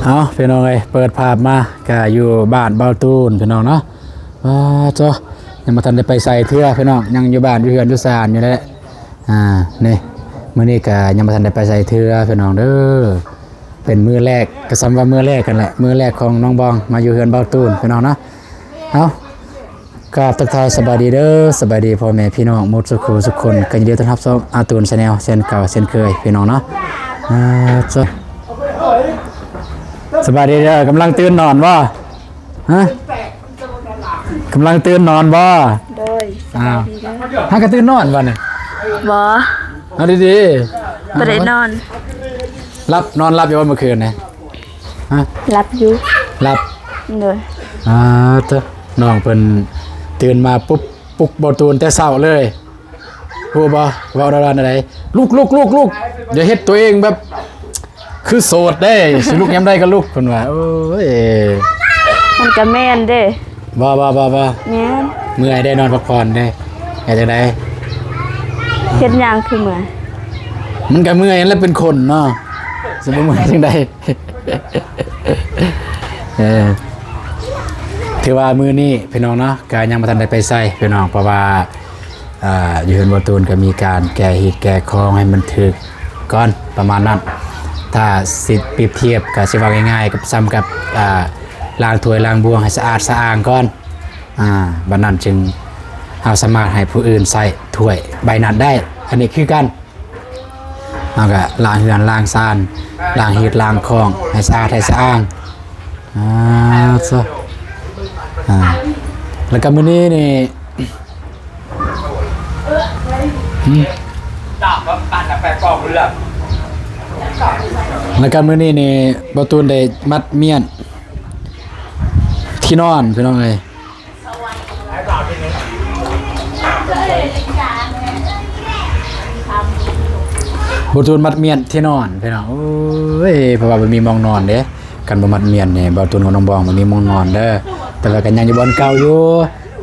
ເອົາ ພີ່ນ້ອງເອີຍ ເປີດພາບມາກະຢູ່ບ້ານເບົາຕູນ ພີ່ນ້ອງເນາະ. ວ້າ ໂທ້ ຍັງບໍ່ທັນໄດ້ໄປໃສເທື່ອ ພີ່ນ້ອງ, ຍັງຢູ່ບ້ານຢູ່ເຮືອນຢູ່ຊານຢູ່ແຫຼະ. ອ່າ ນີ້ ມື້ນີ້ກະຍັງບໍ່ທັນໄດ້ໄປໃສເທື່ອ ພີ່ນ້ອງເດີ. ເປັນມື້ແລກ ກະສ່ຳວ່າມື້ແລກຫັ້ນແຫຼະ, ມື້ແລກຂອງນ້ອງບອງມາຢູ່ເຮືອນເບົາຕູນ ພີ່ນ້ອງເນາະ. ເອົາ ກາບທັກທາຍສະບາຍດີເດີ, ສະບາຍດີພໍ່ແມ່ພີ່ນ້ອງໝົດສູ່ຄູ່ສູ່ຄົນ, ກໍຍິນດີຕ້ອນຮັບສູ່ອາຕູນແຊນແນວເຊັ່ນເກົ່າເຊັ່ນເຄີຍ ພີ່ນ້ອງເນາະ. ອ່າ ສະບາຍດີເດີ, ກຳລັງຕື່ນນອນບໍ່? ຮະ? ກຳລັງຕື່ນນອນບໍ່? ໂດຍ ສະບາຍດີເດີ. ຫາກະຕື່ນນອນບໍ່ນີ້? ບໍ່ ເອົາດີໆ. ບໍ່ໄດ້ນອນ. ຫຼັບ ນອນຫຼັບຢູ່ບໍ່ມື້ຄືນນີ້? ຮະ? ຫຼັບຢູ່. ຫຼັບ? ໂດຍ. ອ່າ ເຕີ ນ້ອງເພິ່ນຕື່ນມາປຸບ ປຸກເບົາຕູນແຕ່ເຊົ້າເລີຍ ຮູ້ບໍ່? ເວົ້າແນວໃດ? ລຸກ ລຸກ ລຸກ ລຸກ ຢ່າເຮັດຕົວເອງແບບຄືໂສດເດ້, ຊິລຸກຍາມໃດກໍລຸກ ເພິ່ນວ່າ. ໂອ້ຍ ມັນກໍແມ່ນເດ້. ບໍ່ ບໍ່ ບໍ່ ບໍ່ ແມ່ນ. ເມື່ອຍເດ້, ນອນພັກຜ່ອນເດ້. ເຮັດຈັ່ງໃດ? ເຮັດຫຍັງຄືເມື່ອຍ? ມັນກໍເມື່ອຍຫັ້ນແຫຼະ ເປັນຄົນເນາະ, ຊິບໍ່ເມື່ອຍຈັ່ງໃດ? ເອີ ຖືວ່າມື້ນີ້ພີ່ນ້ອງເນາະ ກະຍັງບໍ່ທັນໄດ້ໄປໃສພີ່ນ້ອງ, ເພາະວ່າ ອ່າ ຢູ່ເຮືອນເບົາຕູນກໍມີການແກ່ຮີດແກ່ຄອງໃຫ້ມັນຖືກກ່ອນ ປະມານນັ້ນ. ຖ້າຊິປຽບທຽບກໍຊິເວົ້າງ່າຍໆ ກັບ ສ່ຳກັບ ອ່າ ລ້າງຖ້ວຍລ້າງບ່ວງໃຫ້ສະອາດສະອ້າງກ່ອນ. ອ່າ ບັດນັ້ນຈຶ່ງເຮົາສາມາດໃຫ້ຜູ້ອື່ນໃຊ້ຖ້ວຍໃບນັ້ນໄດ້. ອັນນີ້ຄືກັນ ເຮົາກະລ້າງເຮືອນລ້າງຊານ ລ້າງຮີດລ້າງຄອງໃຫ້ສະອາດໃຫ້ສະອ້າງ. ອ່າ ຊະ ອ່າ ແລ້ວກະມື້ນີ້ນີ້ ຫຶ ແລ້ວກະມື້ນີ້ນີ້ ເບົາຕູນໄດ້ມັດມ້ຽນທີ່ນອນ ພີ່ນ້ອງເອີຍ. ເບົາຕູນມັດມ້ຽນທີ່ນອນ ພີ່ນ້ອງເອີຍ, ເພາະວ່າບໍ່ມີໝ່ອງນອນເດ້. ຄັນບໍ່ມັດມ້ຽນນີ້ ເບົາຕູນກັບນ້ອງບອງບໍ່ມີໝ່ອງນອນເດີ. ແຕ່ວ່າກໍຍັງຢູ່ບ່ອນເກົ່າຢູ່.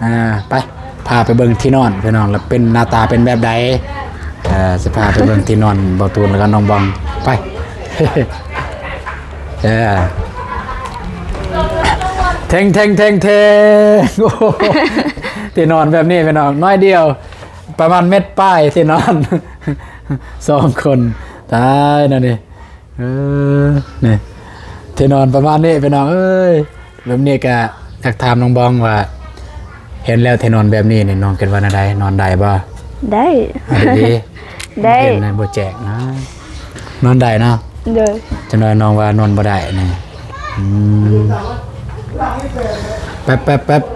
ອ່າ ໄປ ພາໄປເບິ່ງທີ່ນອນ ພີ່ນ້ອງ, ແລ້ວເປັນ ໜ້າຕາເປັນແບບໃດ. ເອີ ຊິພາໄປເບິ່ງທີ່ນອນເບົາຕູນ ແລ້ວກໍນ້ອງບອງ. ໄປ ເອີ ເທັງ ເທັງ ເທັງ ເທັງ. ໂອ້ໂຫ ທີ່ນອນແບບນີ້ ພີ່ນ້ອງ, ນ້ອຍດຽວ ປະມານເມັດປາຍ ທີ່ນອນສອງຄົນ. ຕາຍແນວນີ້. ເອີ ນີ້ ທີ່ນອນປະມານນີ້ ພີ່ນ້ອງເອີຍ. ແບບນີ້ກະຢາກຖາມນ້ອງບອງວ່າ ເຫັນແລ້ວທີ່ນອນແບບນີ້ນີ້ ນ້ອງຄິດວ່າແນວໃດ? ນອນໄດ້ບໍ່? ໄດ້ ເອົາດີໆ. ໄດ້ ເຫັນນະ ບໍ່ແຈ້ງນະ. ນອນໄດ້ເນາະ? ໂດຍ. ຈັກໜ້ອຍນ້ອງວ່ານອນບໍ່ໄດ້ນີ້. ອືມ ແປັບໆ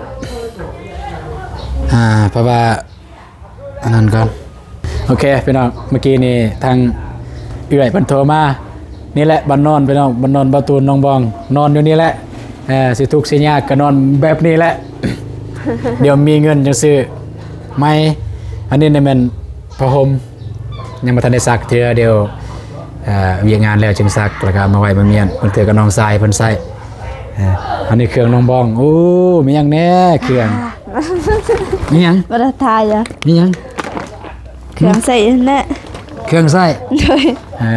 ໆ ອ່າ ເພາະວ່າ ອັນນັ້ນກ່ອນ. ໂອເຄ ພີ່ນ້ອງ, ເມື່ອກີ້ນີ້ທາງເອື້ອຍເພິ່ນໂທມາ. ນີ້ແຫຼະບ່ອນນອນ ພີ່ນ້ອງ, ບ່ອນນອນເບົາຕູນ ນ້ອງບອງ ນອນຢູ່ນີ້ແຫຼະ. ເອີ ຊິທຸກຊິຍາກກໍນອນແບບນີ້ແຫຼະ. ດຽວມີເງິນຈັ່ງຊື້ໃໝ່. ອັນນີ້ນີ້ແມ່ນຜ້າຫົ່ມ ຍັງບໍ່ທັນໄດ້ຊັກເທື່ອ, ດຽວ ອ່າ ວຽກງານແລ້ວຈຶ່ງຊັກ ແລ້ວກໍເອົາມາໄວ້ມາມ້ຽນ. ບາງເທື່ອກໍນ້ອງຊາຍເພິ່ນໃຊ້. ເອີ ອັນນີ້ເຄື່ອງນ້ອງບອງ. ໂອ້ ມີຫຍັງແດ່ເຄື່ອງ? ມີຫຍັງ? ບໍ່ໄດ້ຖ່າຍ. ມີຫຍັງ? ເຄື່ອງໃຊ້ຫັ້ນແຫຼະ. ເຄື່ອງໃຊ້? ໂດຍ. ເອີ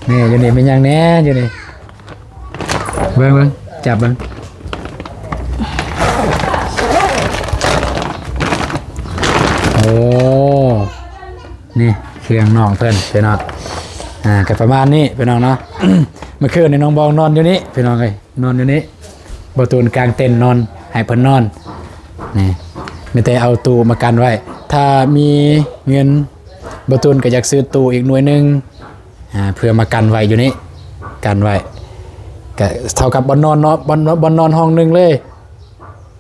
ນີ້ຢູ່ນີ້ມີຫຍັງແດ່ຢູ່ນີ້? ເບິ່ງ ເບິ່ງ ຈັບເບິ່ງ. ໂອ້ ນີ້ເຄື່ອງນ້ອງເພິ່ນ ພີ່ນ້ອງ. ອ່າ ກໍປະມານນີ້ ພີ່ນ້ອງເນາະ. ເມື່ອຄືນນີ້ນ້ອງບອງນອນຢູ່ນີ້ ພີ່ນ້ອງເອີຍ, ນອນຢູ່ນີ້. ເບົາຕູນກາງເຕັນນອນ ໃຫ້ເພິ່ນນອນ. ນີ້ ມີແຕ່ເອົາຕູ້ມາກັນໄວ້. ຖ້າມີເງິນ ເບົາຕູນກໍຢາກຊື້ຕູ້ອີກໜ່ວຍໜຶ່ງ ອ່າ ເພື່ອມາກັນໄວ້ຢູ່ນີ້ ກັນໄວ້ ກະເທົ່າກັບບ່ອນນອນເນາະ, ບ່ອນ ບ່ອນນອນຫ້ອງໜຶ່ງເລີຍ.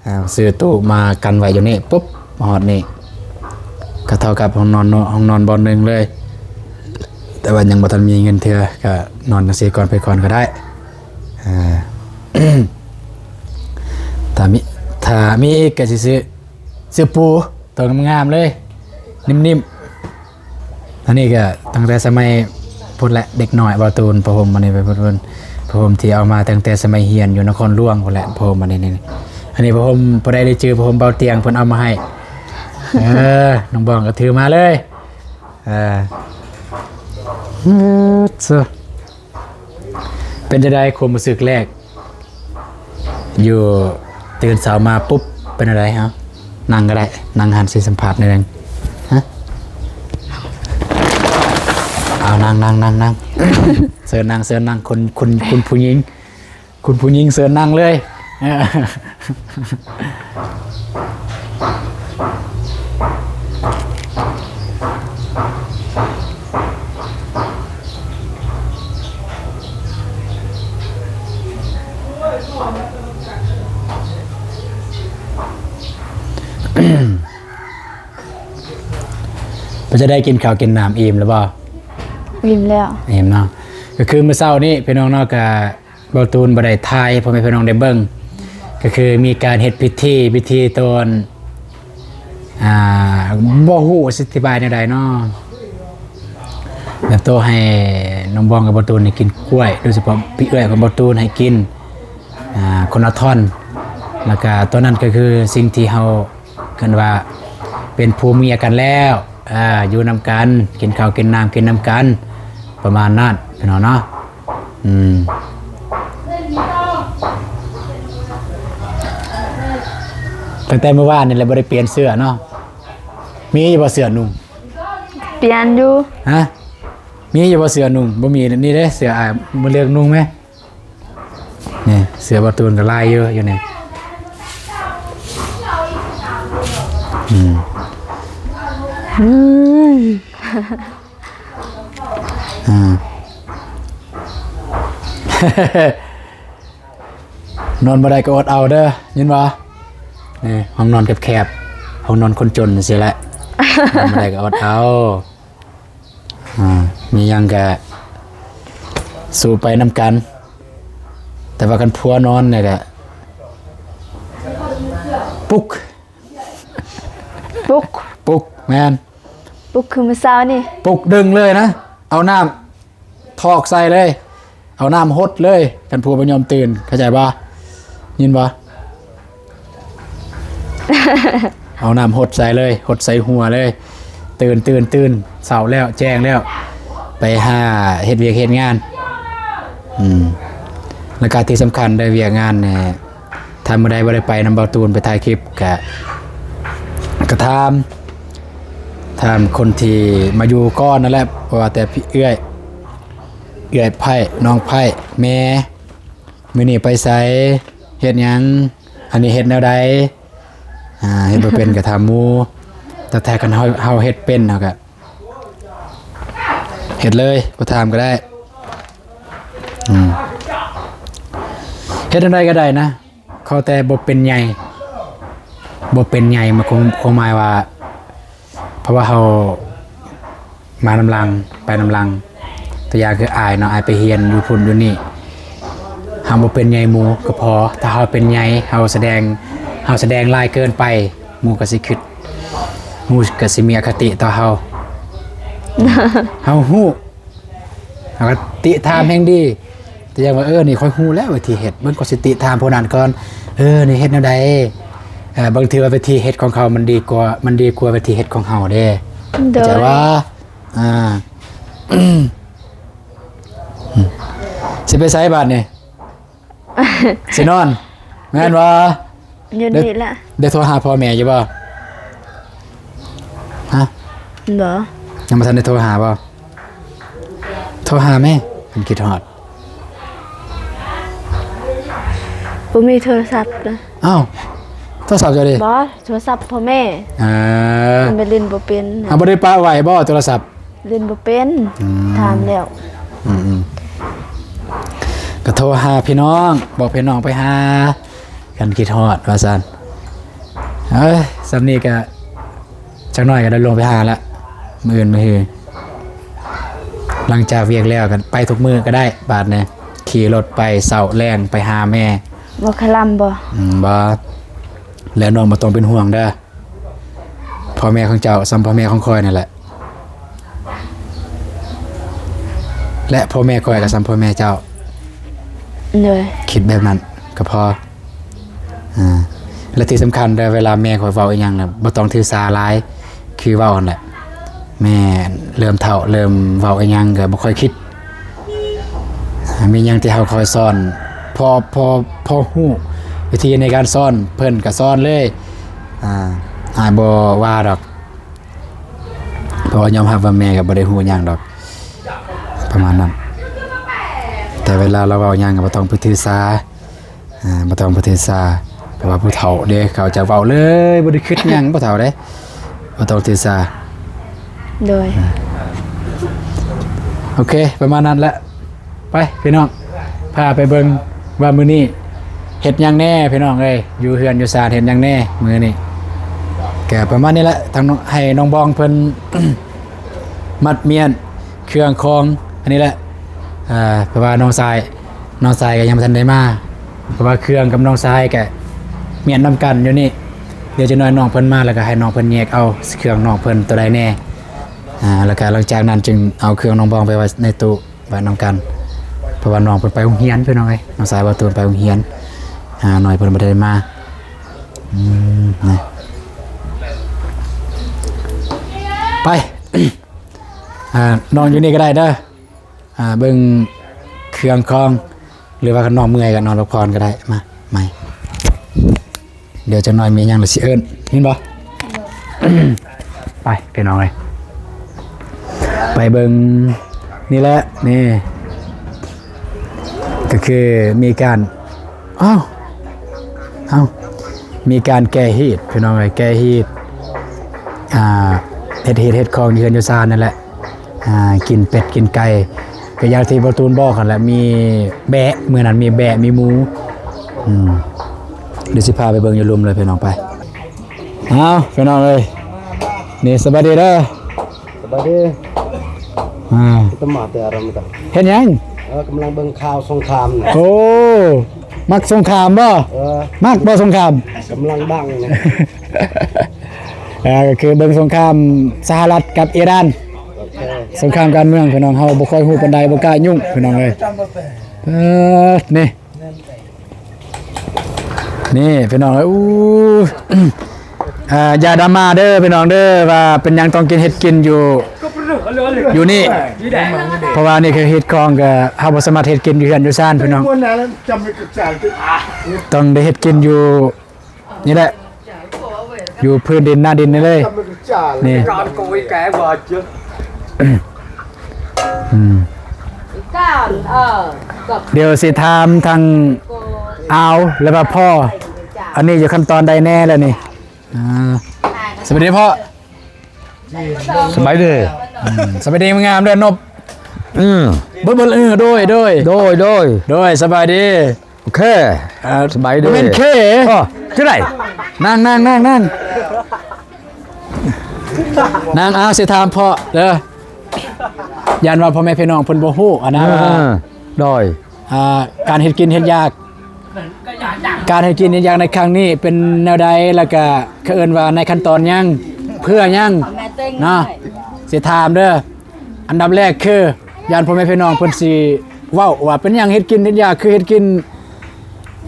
ອ່າ ຊື້ຕູ້ມາກັນໄວ້ຢູ່ນີ້ປຸບ ມາຮອດນີ້ ກະເທົ່າກັບຫ້ອງນອນເນາະ, ຫ້ອງນອນບ່ອນໜຶ່ງເລີຍ. ແຕ່ວ່າຍັງບໍ່ທັນມີເງິນເທື່ອ ກະນອນຈັ່ງຊີ້ກ່ອນໄປກ່ອນກໍໄດ້. ອ່າ ຖ້າມີ ຖ້າມີອີກກະຊິຊື້ ຊື້ປູໂຕງາມໆເລີຍ ນິ້ມໆ. ອັນນີ້ກໍຕັ້ງແຕ່ສະໄໝພຸ້ນແຫຼະ ເດັກນ້ອຍເບົາຕູນ. ຜ້າຫົ່ມອັນນີ້ໄປພຸ້ນ ຜ້າຫົ່ມທີ່ເອົາມາຕັ້ງແຕ່ສະໄໝຮຽນຢູ່ນະຄອນຫຼວງພຸ້ນແຫຼະ ຜ້າຫົ່ມອັນນີ້. ນີ້ ອັນນີ້ຜ້າຫົ່ມ ຜູ້ໃດໄດ້ຈື່ ຜ້າຫົ່ມເບົາຕຽງ ເພິ່ນເອົາມາໃຫ້. ເອີ ນ້ອງບອງກໍຖືມາເລີຍ. ເອີ ເອີ ໂຊ ປັນຈັ່ງໃດຄວາມຮູ້ສຶກແລກ ຢູ່ຕື່ນເຊົ້າມາປຸບ ເປັນຈັ່ງໃດ? ເອົາ ນັ່ງກໍໄດ້ ນັ່ງຫັ້ນ ຊິສຳພາດໜ້ອຍໜຶ່ງ. ຮະ? ເອົາ ນັ່ງໆໆໆ ເຊີນນັ່ງ ເຊີນນັ່ງ ຄຸນ ຄຸນ ຄຸນຜູ້ຍິງ ຄຸນຜູ້ຍິງເຊີນນັ່ງເລີຍ. ເພິ່ນຈະໄດ້ກິນເຂົ້າກິນນ້ຳອີ່ມແລ້ວບໍ່? ອີ່ມແລ້ວ. ອີ່ມເນາະ. ກໍຄືມື້ເຊົ້ານີ້ພີ່ນ້ອງເນາະ ກະ ເບົາຕູນບໍ່ໄດ້ຖ່າຍໃຫ້ພໍ່ແມ່ພີ່ນ້ອງໄດ້ເບິ່ງ ກໍຄືມີການເຮັດພິທີ ພິທີຕອນ ອ່າ ບໍ່ຮູ້ຊິອະທິບາຍແນວໃດເນາະ ແບບໂຕໃຫ້ນ້ອງບອງກັບເບົາຕູນນີ້ກິນກ້ວຍ ໂດຍສະເພາະພີ່ເອື້ອຍຂອງເບົາຕູນໃຫ້ກິນ ອ່າ ຄົນລະທ່ອນ ແລ້ວກະຕອນນັ້ນກໍຄືສິ່ງທີ່ເຮົາ ເອີ້ນວ່າເປັນຜົວເມຍກັນແລ້ວ ອ່າ ຢູ່ນຳກັນ ກິນເຂົ້າກິນນ້ຳກິນນຳກັນ ປະມານນັ້ນພີ່ນ້ອງເນາະ. ອືມ ຕັ້ງແຕ່ມື້ວານນີ້ແຫຼະ ບໍ່ໄດ້ປ່ຽນເສື້ອເນາະ. ມີຢູ່ບໍ່ເສື້ອນຸ່ງ? ປ່ຽນຢູ່. ຮະ? ມີຢູ່ບໍ່ເສື້ອນຸ່ງ? ບໍ່ມີ. ນີ້ເດ້ ເສື້ອອ້າຍ ມາເລືອກນຸ່ງແມ. ນີ້ເສື້ອເບົາຕູນກໍຫຼາຍຢູ່ ຢູ່ນີ້. ອືມ ເຮີ້ຍ ອ່າ ນອນບໍ່ໄດ້ກໍອົດເອົາເດີ ຍິນບໍ່? ນີ້ຫ້ອງນອນແຄບໆ ຫ້ອງນອນຄົນຈົນຈັ່ງຊີ້ແຫຼະ ນອນບໍ່ໄດ້ກໍອົດເອົາ. ອ່າ ມີຫຍັງກະສູ້ໄປນຳກັນ ແຕ່ວ່າຄັນຜົວນອນນີ້ກະປຸກ ປຸກ ປຸກ ແມ່ນ ປຸກຄືມື້ເຊົ້ານີ້ ປຸກດຶງເລີຍນະ ເອົານ້ຳຖອກໃສ່ເລີຍ ເອົານ້ຳຫົດເລີຍ ຄັນຜົວບໍ່ຍອມຕື່ນ ເຂົ້າໃຈບໍ່? ຍິນບໍ່? ເອົານ້ຳຫົດໃສ່ເລີຍ ຫົດໃສ່ຫົວເລີຍ ຕື່ນ ຕື່ນ ຕື່ນ ເຊົ້າແລ້ວ ແຈ້ງແລ້ວ ໄປຫາເຮັດວຽກເຮັດງານ. ອືມ ແລ້ວກະທີ່ສຳຄັນເດີ ວຽກງານນີ້ ຖ້າມື້ໃດບໍ່ໄດ້ໄປນຳເບົາຕູນໄປຖ່າຍຄລິບ ກະ ກະຖາມ ຖາມຄົນທີ່ມາຢູ່ກ່ອນນັ້ນແຫຼະ ບໍ່ວ່າແຕ່ພີ່ເອື້ອຍ ເອື້ອຍໃພ້ ນ້ອງໃພ້ ແມ່ ມື້ນີ້ໄປໃສ ເຮັດຫຍັງ ອັນນີ້ເຮັດແນວໃດ ອ່າ ເຮັດບໍ່ເປັນກໍຖາມໝູ່ ແຕ່ຖ້າຄັນເຮົາ ເຮົາເຮັດເປັນ ເຮົາກໍເຮັດເລີຍ ບໍ່ຖາມກໍໄດ້. ອືມ ເຮັດແນວໃດກໍໄດ້ນະ ຂໍແຕ່ບໍ່ເປັນໃຫຍ່ ບໍ່ເປັນໃຫຍ່ ມັນຄົງ ຄວາມໝາຍວ່າ ເພາະວ່າເຮົາມານຳຫຼັງ ໄປນຳຫຼັງ ຕົວຢ່າງຄືອ້າຍເນາະ ອ້າຍໄປຮຽນຢູ່ພຸ້ນຢູ່ນີ້ ເຮົາບໍ່ເປັນໃຫຍ່ໝູ່ກໍພໍ. ຖ້າເຮົາເປັນໃຫຍ່ ເຮົາສະແດງ ເຮົາສະແດງຫຼາຍເກີນໄປ ໝູ່ກໍຊິຄິດ ໝູ່ກໍຊິມີອະຄະຕິຕໍ່ເຮົາ. ເຮົາຮູ້ ເຮົາກໍຕິຖາມແຮ່ງດີ ແຕ່ຢ່າວ່າ ເອີ ນີ້ຂ້ອຍຮູ້ແລ້ວວິທີເຮັດ ເບິ່ງ ຂ້ອຍຊິຕິຖາມຜູ້ນັ້ນກ່ອນ ເອີ ນີ້ເຮັດແນວໃດ? ເອີ ບາງເທື່ອວິທີເຮັດຂອງເຂົາມັນດີກວ່າ ມັນດີກວ່າວິທີເຮັດຂອງເຮົາເດ້ ໂດຍ ເຂົ້າໃຈບໍ່? ອ່າ ຊິໄປໃສບາດນີ້? ຊິນອນ ແມ່ນບໍ່? ຢູ່ນີ້ລະ. ໄດ້ ໄດ້ໂທຫາພໍ່ແມ່ຢູ່ບໍ່? ຮະ? ບໍ່. ຍັງບໍ່ທັນໄດ້ໂທຫາບໍ່? ໂທຫາແມ່ ເພິ່ນຄິດຮອດ. ບໍ່ມີໂທລະສັບນະ. ອ້າວ ໂທລະສັບເຈົ້າເດ? ບໍ່ ໂທລະສັບພໍ່ແມ່. ເອີ ເພິ່ນໄປຫຼິ້ນບໍ່ເປັນ. ເອົາ ບໍ່ໄດ້ປະໄວ້ບໍ່ໂທລະສັບ? ຫຼິ້ນບໍ່ເປັນ. ອືມ ຖາມແລ້ວ. ອືມໆ ກໍໂທຫາພີ່ນ້ອງ ບອກພີ່ນ້ອງໄປຫາ ຄັນຄິດຮອດວ່າຊັ້ນ. ເອີຍ ສ່ຳນີ້ກໍຈັກໜ້ອຍກໍໄດ້ລົງໄປຫາລະ ມື້ອື່ນມື້ຮື ຫຼັງຈາກວຽກແລ້ວກໍໄປທຸກມື້ກໍໄດ້ ບາດນີ້ຂີ່ລົດໄປເຊົ້າແລງໄປຫາແມ່. ບໍ່ຄະລຳບໍ່? ອືມ ບໍ່ ແລະ ນ້ອງບໍ່ຕ້ອງເປັນຫ່ວງເດີ. ພໍ່ແມ່ຂອງເຈົ້າສ່ຳພໍ່ແມ່ຂອງຂ້ອຍນັ້ນແຫຼະ ແລະ ພໍ່ແມ່ຂ້ອຍກໍສ່ຳພໍ່ແມ່ເຈົ້າ. ໂດຍ ຄິດແບບນັ້ນກໍພໍ. ອ່າ ແລະ ທີ່ສຳຄັນເດີ ເວລາແມ່ຂ້ອຍເວົ້າອີ່ຫຍັງນະ ບໍ່ຕ້ອງຖືສາຫຼາຍ ຄືເວົ້າຫັ້ນແຫຼະ ແມ່ເລີ່ມເຖົ້າ ເລີ່ມເວົ້າອີ່ຫຍັງກໍບໍ່ຄ່ອຍຄິດ. ມີຫຍັງທີ່ເຮົາຄ່ອຍສອນ ພໍ ພໍ ພໍຮູ້ວິທີໃນການສອນ ເພິ່ນກໍສອນເລີຍ. ອາ ອ້າຍບໍ່ວ່າດອກ ເພາະວ່າຍອມຮັບວ່າແມ່ກໍບໍ່ໄດ້ຮູ້ຫຍັງດອກ ປະມານນັ້ນ. ແຕ່ເວລາລາວເວົ້າຫຍັງກໍບໍ່ຕ້ອງໄປຖືສາ ອາ ບໍ່ຕ້ອງໄປຖືສາ ເພາະວ່າຜູ້ເຖົ້າເດ້ ເຂົາຈະເວົ້າເລີຍ ບໍ່ໄດ້ຄິດຫຍັງ ຜູ້ເຖົ້າເດ້ ບໍ່ຕ້ອງຖືສາ. ໂດຍ ໂອເຄ ປະມານນັ້ນແຫຼະ. ໄປພີ່ນ້ອງ ພາໄປເບິ່ງວ່າມື້ນີ້ເຮັດຫຍັງແດ່ພີ່ນ້ອງເອີຍ ຢູ່ເຮືອນຢູ່ຊານເຮັດຫຍັງແດ່ມື້ນີ້. ກະປະມານນີ້ແຫຼະ ທາງນ້ອງ ໃຫ້ນ້ອງບອງເພິ່ນ ມັດມ້ຽນເຄື່ອງຂອງອັນນີ້ແຫຼະ ເພາະວ່ານ້ອງຊາຍ ນ້ອງຊາຍກໍຍັງບໍ່ທັນໄດ້ມາ ເພາະວ່າເຄື່ອງກັບນ້ອງຊາຍກໍມ້ຽນນຳກັນຢູ່ນີ້. ດຽວຈັກໜ້ອຍນ້ອງເພິ່ນມາ ແລ້ວກໍໃຫ້ນ້ອງເພິ່ນແຍກເອົາເຄື່ອງນ້ອງເພິ່ນໂຕໃດແດ່ ອາ ແລ້ວກໍຫຼັງຈາກນັ້ນຈຶ່ງເອົາເຄື່ອງນ້ອງບອງໄປໄວ້ໃນຕູ້ ໄວ້ນຳກັນ ເພາະວ່ານ້ອງເພິ່ນໄປໂຮງຮຽນພີ່ນ້ອງເອີຍ ນ້ອງຊາຍບ່າວຕູນໄປໂຮງຮຽນ ອາ ນ້ອຍເພິ່ນບໍ່ໄດ້ມາ. ອືມ ນະ ໄປ ອາ ນ້ອງຢູ່ນີ້ກໍໄດ້ເດີ ອາ ເບິ່ງເຄື່ອງຂອງ ຫຼືວ່າຄັນນ້ອງເມື່ອຍກໍນອນພັກຜ່ອນກໍໄດ້. ມາ ໄໝ ດຽວຈັກໜ້ອຍມີຫຍັງລະຊິເອີ້ນ ຍິນບໍ່? ໄປພີ່ນ້ອງເອີຍ ໄປເບິ່ງ ນີ້ແຫຼະ ນີ້ກໍຄືມີການ ອ້າວ ເອົ້າ ມີການແກ່ຮີດພີ່ນ້ອງເອີຍ ແກ່ຮີດ ອ່າ ເຮັດຮີດເຮັດຄອງຢູ່ເຮືອນຢູ່ຊານນັ້ນແຫຼະ. ອ່າ ກິນເປັດກິນໄກ່ ກໍຢ່າງທີ່ບ່າວຕູນບອກຫັ້ນແຫຼະ ມີແບະ ມື້ນັ້ນມີແບະມີໝູ. ອືມ ດຽວຊິພາໄປເບິ່ງຢູ່ລຸ່ມເລີຍພີ່ນ້ອງ ໄປ. ອ້າວ ພີ່ນ້ອງເອີຍ ນີ້ ສະບາຍດີເດີ ສະບາຍດີ. ອ່າ ເຮັດຫຍັງ? ເອີ ກຳລັງເບິ່ງຂ່າວສົງຄາມນະ. ໂອ້ ມັກສົງຄາມບໍ່? ເອີ ມັກບໍ່ສົງຄາມ? ກຳລັງດັງນະ. ອ່າ ກໍຄືເບິ່ງສົງຄາມສະຫະລັດກັບອີຣານ. ໂອເຄ ສົງຄາມການເມືອງ ພີ່ນ້ອງ ເຮົາບໍ່ຄ່ອຍຮູ້ປານໃດ ບໍ່ກ້າຫຍຸ້ງ ພີ່ນ້ອງເອີຍ. ເອີ ນີ້ ນີ້ພີ່ນ້ອງເອີຍ ອູ້ ອ່າ ຢ່າດຣາມາເດີພີ່ນ້ອງເດີ ວ່າເປັນຫຍັງຕ້ອງກິນເຮັດກິນຢູ່ ຢູ່ນີ້ ເພາະວ່ານີ້ຄືຮີດຄອງ ກໍເຮົາບໍ່ສາມາດເຮັດກິນຢູ່ເຮືອນຢູ່ຊານພີ່ນ້ອງ ຕ້ອງໄດ້ເຮັດກິນຢູ່ ນີ້ແຫຼະ ຢູ່ພື້ນດິນໜ້າດິນນີ້ເລີຍ ນີ້ ອືມ ດຽວຊິຖາມທາງອາວ ແລະວ່າພໍ່ ອັນນີ້ຢູ່ຂັ້ນຕອນໃດແດ່ລະນີ້? ອ່າ ສະບາຍດີພໍ່. ສະບາຍດີ ອືມ ສະບາຍດີງາມເດີນົບ ອືມ ເບິ່ງ ເບິ່ງ ເອີ ໂດຍ ໂດຍ ໂດຍ ໂດຍ ສະບາຍດີ. ໂອເຄ ອ່າ ສະບາຍດີ ບໍ່ແມ່ນເຄ ອໍ ຈັ່ງໃດ? ນັ່ງ ນັ່ງ ນັ່ງ ນັ່ງ ນັ່ງ. ເອົາ ຊິຖາມພໍ່ເດີ ຢ້ານວ່າພໍ່ແມ່ພີ່ນ້ອງເພິ່ນບໍ່ຮູ້ຫັ້ນນະ ອ່າ ວ່າ ໂດຍ ອ່າ ການເຮັດກິນເຮັດຢາກ ການເຮັດກິນເຮັດຢາກໃນຄັ້ງນີ້ເປັນແນວໃດ ແລ້ວກະເຂົາເອີ້ນວ່າໃນຂັ້ນຕອນຫຍັງ ເພື່ອຫຍັງເນາະ ຊິຖາມເດີ. ອັນດັບແລກຄື ຢ້ານພໍ່ແມ່ພີ່ນ້ອງເພິ່ນຊິເວົ້າວ່າເປັນຫຍັງເຮັດກິນເຮັດຢາກ ຄືເຮັດກິນ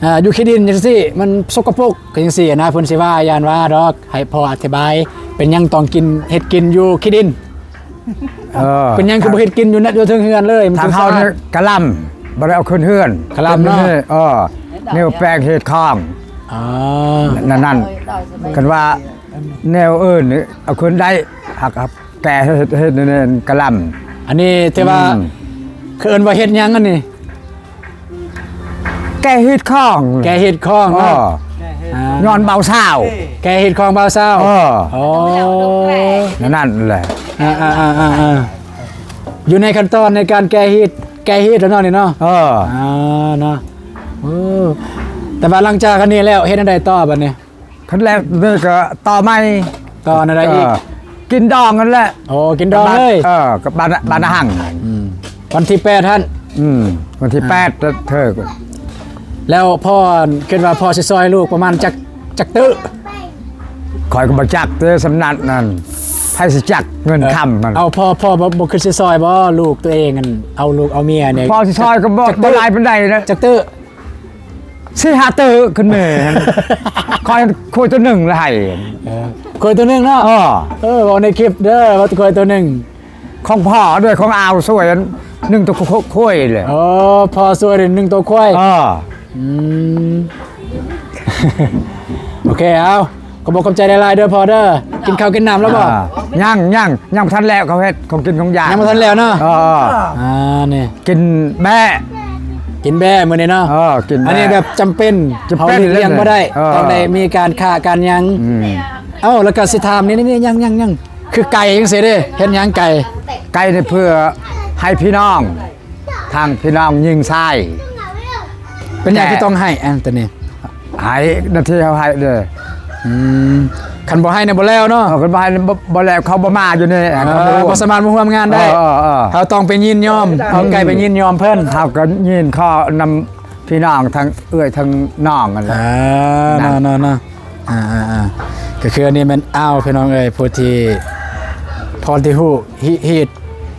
ອ່າ ຢູ່ຂີ້ດິນຈັ່ງຊີ້ ມັນສົກກະປົກ ກໍຈັ່ງຊີ້ນະ ເພິ່ນຊິວ່າ ຢ້ານວ່າດອກ ໃຫ້ພໍ່ອະທິບາຍ ເປັນຫຍັງຕ້ອງກິນ ເຮັດກິນຢູ່ຂີ້ດິນ ເອີ ເປັນຫຍັງຄືບໍ່ເຮັດກິນຢູ່ນະ ຢູ່ເທິງເຮືອນເລີຍ ມັນຈຶ່ງສະອາດ. ທາງເຮົານີ້ກະລຳ ບໍ່ໄດ້ເອົາຂຶ້ນເຮືອນ ກະລຳເນາະ ເອີ ແນວແປງເຮັດຂອງ ອໍ ນັ້ນ ນັ້ນ ຄັນວ່າແນວອື່ນນີ້ເອົາຂຶ້ນໄດ້ ຫາກ ແກເຮັດ ເຮັດ ເຮັດ ເຮັດກະລຳ ອັນນີ້ທີ່ວ່າ ອືມ ເຂົາເອີ້ນວ່າເຮັດຫຍັງອັນນີ້? ແກເຮັດຂອງ ແກເຮັດຂອງເນາະ ເອີ ອ່າ ຍ້ອນບ່າວສາວ ແກເຮັດຂອງບ່າວສາວ ເອີ ໂອ້ ນັ້ນແຫຼະ ອ່າໆໆໆ ຢູ່ໃນຂັ້ນຕອນໃນການແກະຮີດ ແກະຮີດແລ້ວເນາະນີ້ເນາະ ເອີ ອ່າ ເນາະ ໂອ້ ແຕ່ວ່າຫຼັງຈາກອັນນີ້ແລ້ວເຮັດແນວໃດຕໍ່ບັດນີ້? ຄັນແລ້ວນີ້ກໍຕໍ່ໃໝ່ ຕໍ່ແນວໃດອີກ? ເອີ ກິນດອງນັ້ນແຫຼະ ໂອ້ ກິນດອງເລີຍ ເອີ ກັບບ້ານ ບ້ານນາຫັງ ອືມ ວັນທີແປດຫັ້ນ ອືມ ວັນທີແປດ ເອີ ເທີ ແລ້ວພໍ່ຄິດວ່າພໍ່ຊິຊ່ອຍລູກປະມານຈັກ ຈັກຕື້? ຂ້ອຍກໍບໍ່ຈັກເດີ ສ່ຳນັ້ນນັ້ນ ໃຜຊິຈັກເງິນຄຳນັ້ນ ເອີ ເອົາ ພໍ່ ພໍ່ບໍ່ ບໍ່ຄິດຊິຊ່ອຍບໍ່ ລູກຕົວເອງຫັ້ນ ເອົາລູກເອົາເມຍນີ້ ພໍ່ຊິຊ່ອຍກໍບໍ່ ຈັກ ບໍ່ຫຼາຍປານໃດນະ ຈັກຕື້? ສີ່ຫ້າຕື້ຂຶ້ນແມ່ ຂ້ອຍ ຄວາຍຕົວໜຶ່ງລະໃຫ້ ເອີ ຄວາຍຕົວໜຶ່ງເນາະ ເອີ ເອີ ເວົ້າໃນຄລິບເດີ ວ່າຄວາຍຕົວໜຶ່ງ ຂອງພໍ່ດ້ວຍ ຂອງອາວຊ່ວຍ ອັນ ໜຶ່ງໂຕຄວາຍແຫຼະ. ອໍ ພໍ່ຊ່ວຍໜຶ່ງໂຕຄວາຍ. ເອີ ອືມ ໂອເຄ ເອົາ ຂອບອົກຂອບໃຈຫຼາຍໆເດີພໍ່ເດີ. ກິນເຂົ້າກິນນ້ຳແລ້ວບໍ່? ອ່າ ຍັງ ຍັງ ຍັງບໍ່ທັນແລ້ວ ເຂົາເຮັດຂອງກິນຂອງຢາກ ຍັງບໍ່ທັນແລ້ວເນາະ. ເອີ ອ່າ ນີ້ ກິນແບ້ ກິນແບ້ມື້ນີ້ເນາະ. ເອີ ກິນແບ້ ອັນນີ້ແບບຈຳເປັນ ຈຳເປັນ ເຮົາຫຼີກລ່ຽງບໍ່ໄດ້ ເອີ ຕ້ອງໄດ້ມີການຄ້າການຫຍັງ. ອືມ ເອົ້າ ແລ້ວກໍຊິຖາມນີ້ ນີ້ ຍັງ ຍັງ ຍັງ ຄືໄກ່ຈັ່ງຊີ້ເດ້ ເຮັດຫຍັງໄກ່? ໄກ່ນີ້ເພື່ອໃຫ້ພີ່ນ້ອງ ທາງພີ່ນ້ອງຍິງຊາຍ. ເປັນຫຍັງ ແຕ່ ຄືຕ້ອງໃຫ້ ອັນຕົວນີ້? ໃຫ້ໜ້າທີ່ເຮົາໃຫ້ເດີ. ອືມ ຄັນບໍ່ໃຫ້ນີ້ບໍ່ແລ້ວເນາະ. ເອີ ຄັນບໍ່ໃຫ້ນີ້ບໍ່ ບໍ່ແລ້ວ ເຂົາບໍ່ມາຢູ່ນີ້. ເອີ ເຂົາບໍ່ ບໍ່ສາມາດມາຮ່ວມງານໄດ້. ເອີ ເອີ ເອີ ເຮົາຕ້ອງໄປຍິນຍອມ ເອົາໄກ່ໄປຍິນຍອມເພິ່ນ. ເຮົາກໍຍິນຂໍນຳ ພີ່ນ້ອງທັງເອື້ອຍທັງນ້ອງນັ້ນແຫຼະ. ອ່າ ນັ້ນ ເນາະ ເນາະ ເນາະ ອ່າ ອ່າ ອ່າ ກໍຄືອັນນີ້ແມ່ນອ້າວ ພີ່ນ້ອງເອີຍ ຜູ້ທີ່ ພໍທີ່ຮູ້ຮີດ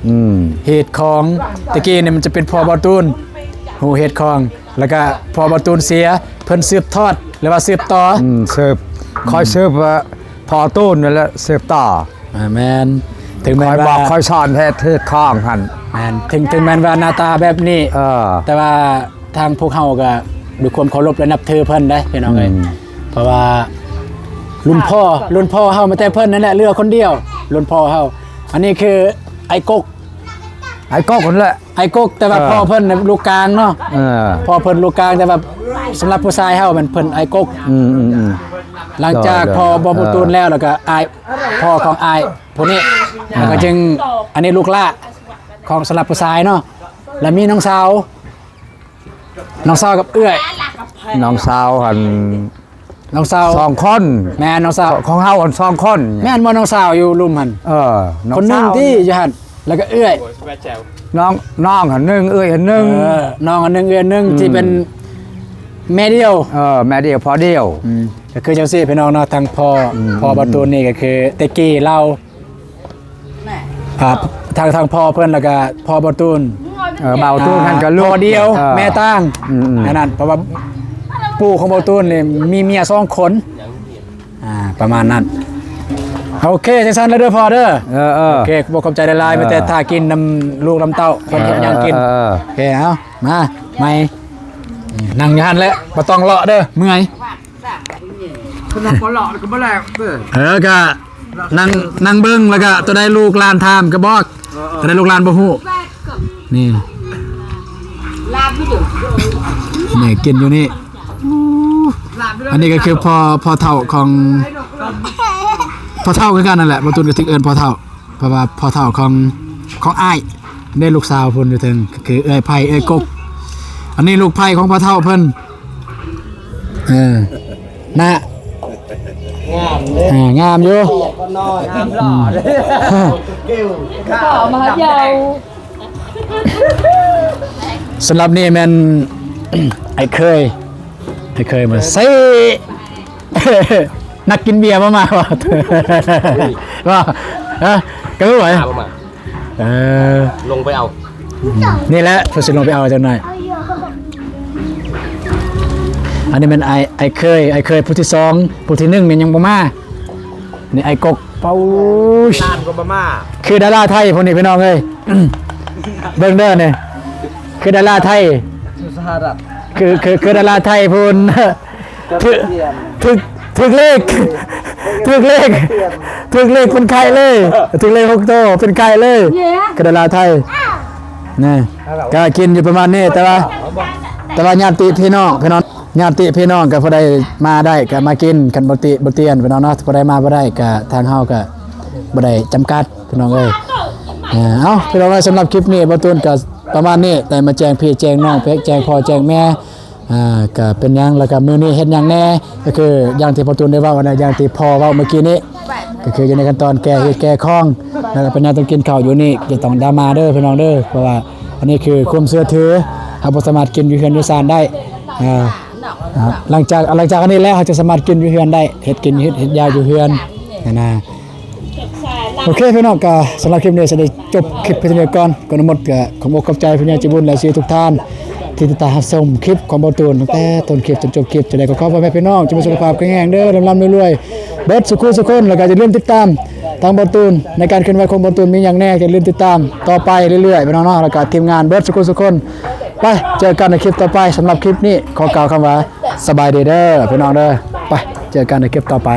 ອືມ ຮີດຄອງ. ແຕ່ກີ້ນີ້ມັນຈະເປັນພໍ່ບ່າວຕູນ ຮູ້ຮີດຄອງ ແລ້ວກໍພໍ່ບ່າວຕູນເສຍ ເພິ່ນສືບທອດ ຫຼືວ່າສືບຕໍ່. ອືມ ສືບ ອືມ ຄອຍສືບວ່າພໍ່ຕູນນັ້ນແຫຼະ ສືບຕໍ່. ອ່າ ແມ່ນ ເຖິງແມ່ນວ່າ ຄອຍບອກຄອຍສອນເຮັດ ເຮັດຂອງຫັ້ນ. ແມ່ນ ເຖິງ ເຖິງແມ່ນວ່າໜ້າຕາແບບນີ້ ເອີ ແຕ່ວ່າທາງພວກເຮົາກໍດ້ວຍຄວາມເຄົາລົບ ແລະ ນັບຖືເພິ່ນເດ້ ພີ່ນ້ອງເອີຍ. ອືມ ເພາະວ່າລຸ້ນພໍ່ ລຸ້ນພໍ່ເຮົາມາແຕ່ເພິ່ນນັ້ນແຫຼະ ເຫຼືອຄົນດຽວ ລຸ້ນພໍ່ເຮົາ. ອັນນີ້ຄືອ້າຍກົກ ອ້າຍກົກຫັ້ນແຫຼະ ອ້າຍກົກ ແຕ່ວ່າ ເອີ ພໍ່ເພິ່ນລູກກາງເນາະ. ເອີ ພໍ່ເພິ່ນລູກກາງ ແຕ່ວ່າສຳລັບຜູ້ຊາຍເຮົາແມ່ນເພິ່ນອ້າຍກົກ. ອືມໆໆ ຫຼັງຈາກ ໂດຍໆ ພໍ່ບ່າວຕູນແລ້ວ ແລ້ວກໍອ້າຍ ພໍ່ຂອງອ້າຍຜູ້ນີ້ ອ່າ ແລ້ວກໍຈຶ່ງ ອັນນີ້ລູກຫຼ້າຂອງ ສຳລັບຜູ້ຊາຍເນາະ. ແລ້ວມີນ້ອງສາວ ນ້ອງສາວກັບເອື້ອຍ ນ້ອງສາວຫັ້ນ ນ້ອງສາວສອງຄົນ. ແມ່ນ ນ້ອງສາວ ຂອງເຮົາຫັ້ນສອງຄົນ. ແມ່ນບໍ່ ນ້ອງສາວຢູ່ລຸ່ມຫັ້ນ? ເອີ ຄົນໜຶ່ງຕິຢູ່ຫັ້ນ ແລ້ວກໍເອື້ອຍ ນ້ອງ ນ້ອງຫັ້ນໜຶ່ງ ເອື້ອຍຫັ້ນໜຶ່ງ. ເອີ ນ້ອງອັນໜຶ່ງ ເອື້ອຍອັນໜຶ່ງ ອືມ ທີ່ເປັນແມ່ດຽວ. ເອີ ແມ່ດຽວ ພໍ່ດຽວ. ອືມ ກໍຄືຈັ່ງຊີ້ ພີ່ນ້ອງເນາະ ທາງພໍ່ ອືມ ພໍ່ບ່າວຕູນນີ້ກໍຄືແຕ່ກີ້ລາວ ອ່າ ທາງ ທາງພໍ່ເພິ່ນ ແລ້ວກໍພໍ່ບ່າວຕູນ. ເອີ ບ່າວຕູນຫັ້ນກໍລູກ ພໍ່ດຽວ ເອີ ແມ່ຕ່າງ. ອືມໆ ອັນນັ້ນ ເພາະວ່າປູ່ຂອງບ່າວຕູນນີ້ມີເມຍສອງຄົນ. ອ່າ ປະມານນັ້ນ. ໂອເຄ ຈັ່ງຊັ້ນແລ້ວເດີພໍ່ເດີ. ເອີໆ ໂອເຄ ຂອບໃຈຫຼາຍໆ. ເອີ ມີແຕ່ຖ້າກິນນຳລູກນຳເຕົ້າ ເພິ່ນເຮັດຫຍັງກິນ. ເອີໆ ໂອເຄ ເອົາ ມາໃໝ່ ນັ່ງຢູ່ຫັ້ນແຫຼະ ບໍ່ຕ້ອງເລາະເດີ ເມື່ອຍ. ເພິ່ນວ່າບໍ່ເລາະກໍບໍ່ແລ້ວເດີ. ເອີ ກະນັ່ງ ນັ່ງເບິ່ງ ແລ້ວກະຕົວໃດລູກຫຼານຖາມກໍບອກ. ເອີໆ ຕົວໃດລູກຫຼານບໍ່ຮູ້ ນີ້ ນີ້ກິນຢູ່ນີ້. ອັນນີ້ກໍຄືພໍ່ ພໍ່ເຖົ້າຂອງ ພໍ່ເຖົ້າຄືກັນນັ້ນແຫຼະ ບ່າວຕູນກໍຖືກເອີ້ນພໍ່ເຖົ້າ ເພາະວ່າພໍ່ເຖົ້າຂອງ ຂອງອ້າຍເດ້ ລູກສາວເພິ່ນຢູ່ເທິງ ກໍຄືເອື້ອຍໄພ ເອື້ອຍກົກ. ອັນນີ້ລູກໃພ້ຂອງພໍ່ເຖົ້າເພິ່ນ. ເອີ ນະ ງາມເດ້ ເອີ ງາມຢູ່ ງາມຫຼໍ່ເດ້. ອືມ ສຳລັບນີ້ແມ່ນ ອ້າຍເຄີຍ ອ້າຍເຄີຍມາໃສ່ ນັກກິນເບຍມາ ມາບໍ່ ບໍ່ ຮະ ກໍບໍ່ໄຫວ ເອີ ລົງໄປເອົາ ນີ້ແຫຼະ ເພິ່ນຊິລົງໄປເອົາຈັກໜ້ອຍ. ອັນນີ້ແມ່ນອ້າຍ ອ້າຍເຄີຍ ອ້າຍເຄີຍຜູ້ທີສອງ ຜູ້ທີໜຶ່ງແມ່ນຍັງບໍ່ມາ. ນີ້ອ້າຍກົກ ເປົາ ນານກໍບໍ່ມາ ຄືດາລາໄທພຸ້ນນີ້ ພີ່ນ້ອງເອີຍ ເບິ່ງເດີນີ້ ຄືດາລາໄທ ຢູ່ສະຫະລັດ ຄື ຄື ຄືດາລາໄທພຸ້ນ. ຖືກ ຖືກ ຖືກເລກ ຖືກເລກ ຖືກເລກເປັນໄຂ່ເລີຍ ຖືກເລກຫົກໂຕເປັນໄຂ່ເລີຍ ກະດາລາໄທນະ ກະກິນຢູ່ປະມານນີ້. ແຕ່ວ່າ ແຕ່ວ່າຍາດຕິພີ່ນ້ອງ ພີ່ນ້ອງ ຍາດຕິພີ່ນ້ອງກະຜູ້ໃດມາໄດ້ກະມາກິນ ຄັນບໍ່ຕິບໍ່ຕຽນພີ່ນ້ອງເນາະ ຜູ້ໃດມາບໍ່ໄດ້ກະທາງເຮົາກະບໍ່ໄດ້ຈຳກັດພີ່ນ້ອງເອີຍ. ເອົາ ພີ່ນ້ອງເອີຍ ສຳລັບຄລິບນີ້ບ່າວຕູນກະປະມານນີ້ ໄດ້ມາແຈ້ງພີ່ແຈ້ງນ້ອງ ແຈ້ງພໍ່ແຈ້ງແມ່ ອ່າ ກະເປັນຫຍັງ ແລ້ວກະມື້ນີ້ເຮັດຫຍັງແດ່ ກໍຄືຢ່າງທີ່ພໍ່ຕູນໄດ້ເວົ້ານະ ຢ່າງທີ່ພໍ່ເວົ້າເມື່ອກີ້ນີ້ ກໍຄືຢູ່ໃນຂັ້ນຕອນແກ່ເຮັດແກ່ຂອງ ແລ້ວກະເປັນຫຍັງຕ້ອງກິນເຂົ້າຢູ່ນີ້ ຈະຕ້ອງດາມາເດີພີ່ນ້ອງເດີ ເພາະວ່າອັນນີ້ຄືຄວາມເຊື່ອຖື ເຮົາບໍ່ສາມາດກິນຢູ່ເຮືອນຢູ່ຊານໄດ້. ອ່າ ອ່າ ຫຼັງຈາກ ຫຼັງຈາກອັນນີ້ແລ້ວ ເຮົາຈະສາມາດກິນຢູ່ເຮືອນໄດ້ ເຮັດກິນເຮັດ ເຮັດຢາຢູ່ເຮືອນຫັ້ນນະ. ໂອເຄພີ່ນ້ອງ ກະສຳລັບຄລິບນີ້ຊິໄດ້ຈົບຄລິບພຽງເທົ່ານີ້ກ່ອນ. ກ່ອນອື່ນໝົດກະຂອບອົກຂອບໃຈຜູ້ໃຫຍ່ໃຈບຸນ ແລະ ເອັຟຊີ ທຸກທ່ານ ທີ່ຕິດຕາມຮັບຊົມຄລິບຂອງບ່າວຕູນ ຕັ້ງແຕ່ຕົ້ນຄລິບຈົນຈົບຄລິບ. ຈັ່ງໃດກໍຂໍໃຫ້ພໍ່ແມ່ພີ່ນ້ອງຈົ່ງມີສຸຂະພາບແຂງແຮງເດີ ລ່ຳໆລວຍໆ ເບິດສູ່ຄູ່ສູ່ຄົນ ແລ້ວກະຢ່າລືມຕິດຕາມ ທາງບ່າວຕູນ ໃນການເຄື່ອນໄຫວຂອງບ່າວຕູນມີຫຍັງແດ່ ຢ່າລືມຕິດຕາມຕໍ່ໄປເລື້ອຍໆ ພີ່ນ້ອງເນາະ ແລ້ວກໍທີມງານເບິດສູ່ຄົນສູ່ຄົນ. ໄປເຈີກັນໃນຄລິບຕໍ່ໄປ. ສຳລັບຄລິບນີ້ ຂໍກ່າວຄຳວ່າ ສະບາຍດີເດີ ພີ່ນ້ອງເດີ. ໄປເຈີກັນໃນຄລິບຕໍ່ໄປ.